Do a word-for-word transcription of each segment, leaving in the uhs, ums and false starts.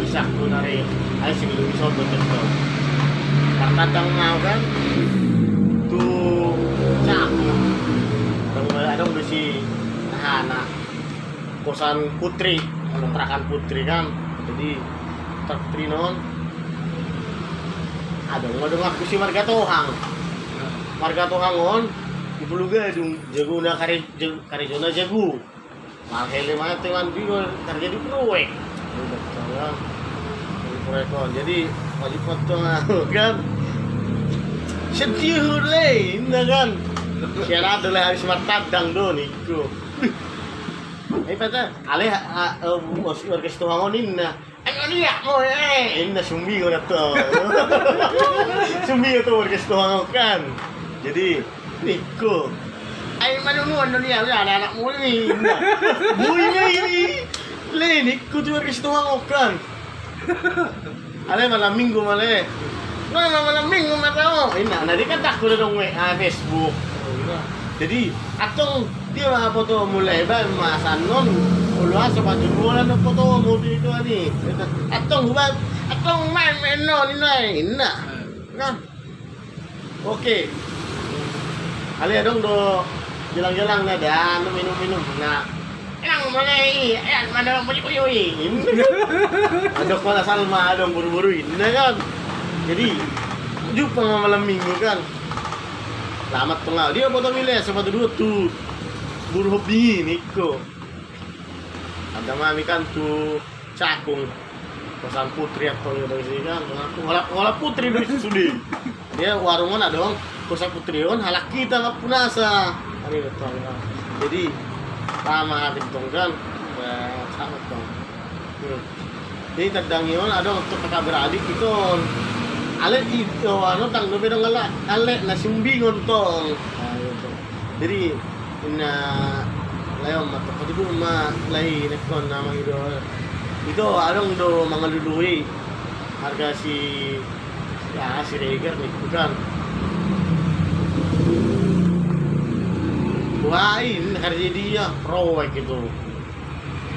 Isakku nari, ai sing lu isok betul tu. Partandang mau kan tu cak. Adong, adong do si anak kosan Putri, kontrakan Putri kan. Jadi Putri non. Adong, adong aku si marga Tohang. Marga Tohang on di Pulo Gadung, jagona kare, jag-, karejona jago. Mahele mate man di karja di proyek. Proyek on. Jadi wajib foto kan. Sedih le, inda kan. Sian ada le habis martandang do ningku. Eh, pata, ale, a, a, bos warga Situhangon inna. Ayo lihat mo, eh, inna Sumbingon atau. Sumbingon atau warga Situhangon kan. Jadi, ningku. Ai manunuan do nian, ya, anak-anakmu ini. Bui ini. Le, ningku tu warga Situhangon kan. Ale malam minggu male. Nah, malam minggu mata. Inna, na di kan takku dong W A Facebook. Jadi, atong dia ma foto mulai ba masa non. Ulu asa baju bola no foto mau di itu ani. Atong ba, atong main main non inna, inna. Nah. Oke. Ale adong do gelang-gelang na da, anu minum-minum. Nah. Elang mana i, elang mana beli beli oi. Adong pala Salma, adong buru-buru inna kan. Jadi jumpa ma malam minggu kan. Selamat tengah. Dia foto milih sepatu dua tu. Buru hobi ini ko. Ada mami kan tu Cakung. Kosan Putri atau ya dari sini kan. Hola, hola Putri dari sude. Dia warung on adong, kosan Putri on halak hita nggak punasa. Ani betul. Jadi lama habis tong kan. Sama tong. Hmm. Jadi tandang i on adong untuk kakak beradik itu on. Ale itu anu tang dope dong ale, ale na Sumbingon tong. Nah, itu. Jadi inna lae on ma tong, patudu ma lae nengkon nama itu. Itu adong do mangalului harga si, ya, si Regar nih bukan. Wah, ini harga dia proyek itu.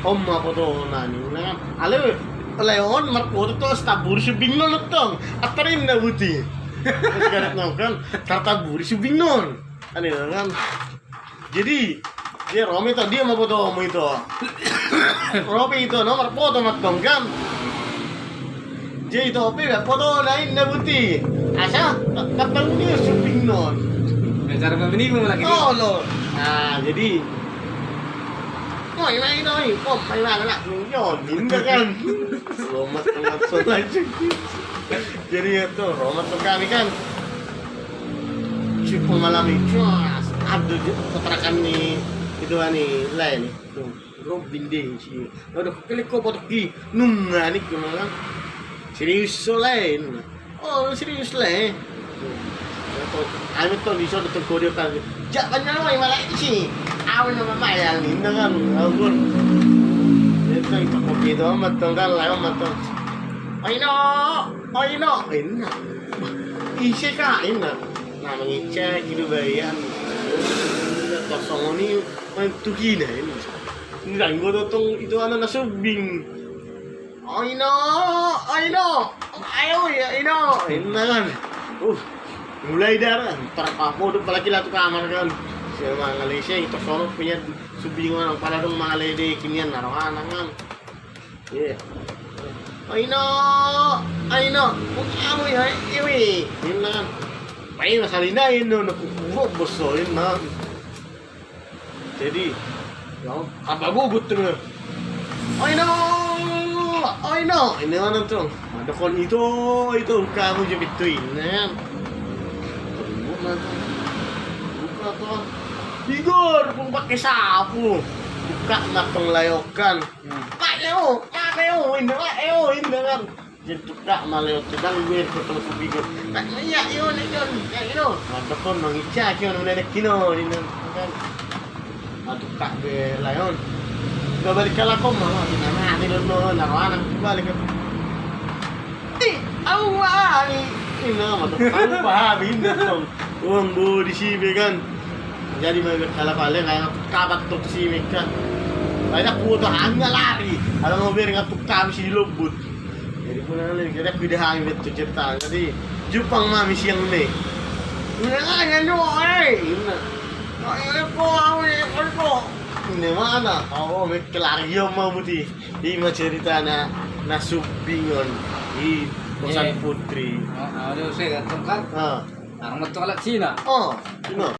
Om apa tuh nani? Nah, ale lae on marfoto tu Stabur Sumbingon tong. Atarin na buti. Sekarang kan Kartaburi Sumbingon. Ani kan. Jadi dia Romi to, dia ma foto mu itu. Romi itu nomor foto ma tong kan. Jadi itu ope ba foto lain na buti. Asa kapal dia Sumbingon. Cara pemenipu lagi. Oh lo. Nah, jadi. Oh, ini ini ini. Oh, ini mana nak? Yo, dinda kan. Romat romat so lagi. Jadi itu romat kami kan. Si pengalami cuas ada di kontrakan ni itu ani lain itu. Robin deh si. Udah klik kau foto ki nunga ni gimana? Serius so lain. Oh, serius lain. Ami tong di sono tong kodio kan. Jak banyak lo yang malah isi. Awan nama mayal ni dengan ampun. Itu itu kopi itu amat tong kan lain amat tong. Oino, oino, inna. Isi ka inna. Nah, mengecek gitu bayan. Kosong ni main tukina ini. Ini kan gua tong itu anak nasubing. Oino, oino, ayo ya ino. Inna kan. Uh, mulai darah. Terpapo udah apalagi lah tu kamar kan. Saya mangalai saya itu sono punya Sumbingon pala dong mangalai di kinian narohana kan. Iya. Aino, aino, amu ya iwi. Inna kan. Pai masalina ino na kukubo boso inna. Jadi ya apa gugut tu. Aino, aino. Ini mana tu? Ada kon itu itu kamu je pitu inna. Buka tu. Igor, pun pakai sapu. Buka matong layokan. Pak Leo, Pak Leo, inda Pak Leo, inda kan. Jadi tukak ma Leo tukang gue ke telepon Bigor. Pak Leo, iya, iyo, nih, Jon, ya, iyo. Mantap kon, mangica kio nang nenek kino, inda kan. Mantap kak be Leon. Gak balik ke lakom mah, kita mah ini dulu, naruh anak balik ke. Ih, au wali. Inda mantap, au paham inda tong. Uang bo di si be kan. Jadi ma be kala pale kayak kabat tok si be kan. Ai ndang huboto hami na lari. Ala mau bereng atuk kami si Lombut. Jadi puna lagi, jadi aku ida hami betul cerita. Jadi jumpang ma hami siang ni. Udah aja lu, eh. Nah, ini kok, ini kok. Ini mana? Oh, kelarian mau putih. Ima ceritana na sumbingon i kosan Putri. Oh, oh, dia usah datang kan? Ah. Orang betul alat Cina. Oh, Cina.